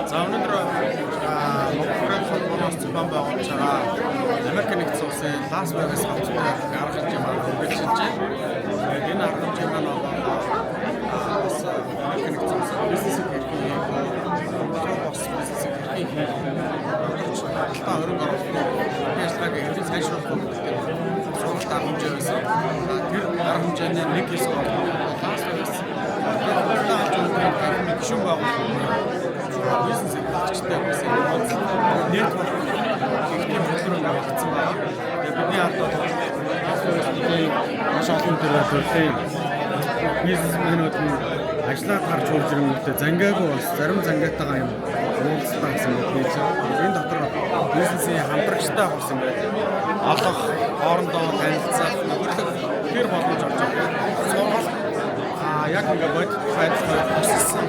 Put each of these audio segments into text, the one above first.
За, өнөөдөр Монгол холбооноос зохион байгуулж байгаа Америк Нэгдсэн Улсын Лас Вегас хотод арга хэмжээ маань үргэлжилж байна. Тэгээд энэ арга хэмжээ маань бол бас Америк Нэгдсэн Улсын бизнесийг хэрхэн хийх вэ? Монгол руу бас бизнесийг хэрхэн хийх вэ? Монголч худалдаа хөрөнгө оруулалтын ажиллагааг хэрхэн сайжруулах вэ гэдэг сургалт арга хэмжээ байсан. Тэр арга хэмжээний нэг хэсэг бол Лас Вегас худалдаа авч өнөөдрийн танхимын гишүүн байгууллагын бизнес эрхлэгчтэй бас энэ онцлог network гэх тийм хөтөлбөр ингээд багтсан байна. Тэгээд бидний ард бол Лас Вегас хотын маш олон төрлийн бизнесмэнүүд нь ажиллаад гарч хурж ирэнгүүтээ зангиагүй, бас зарим зангиатайгаа юм уулзалтаа бас ингээд хийж байгаа. Энэ дотор бизнесийн хамтрагчтай бас ингээд олох, хоорондоо танилцах, нөхөрлөх тэр боломж орж байгаа. Сургалт яг ингээд бодит байдал тусалсан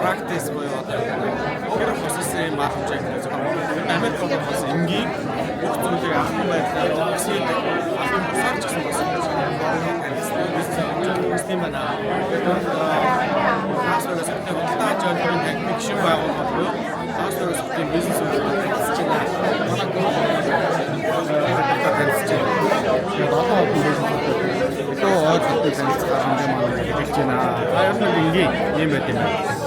practice буюу одоо тэр хосолсон юм арга хэмжээ гэх юм. Америк бол бас энгийн бүх зүйлийг анхан байдлаар бас хийдэг. Албан бусаар ч гэсэн бас танилцсан бизнес тийм байна. Лас Вегас хотын худалдаа аж ахуйн танхимын гишүүн байгууллага буюу Лас Вегас хотын бизнес үйлчлэлд танилцж байна. Манай танилцж байна. Тэгээд олон олон бизнесүүд илүү ойр хотын танилцах арга хэмжээ маань хэрэгжилж байна. А ер нь энгийн юм байт юм байна.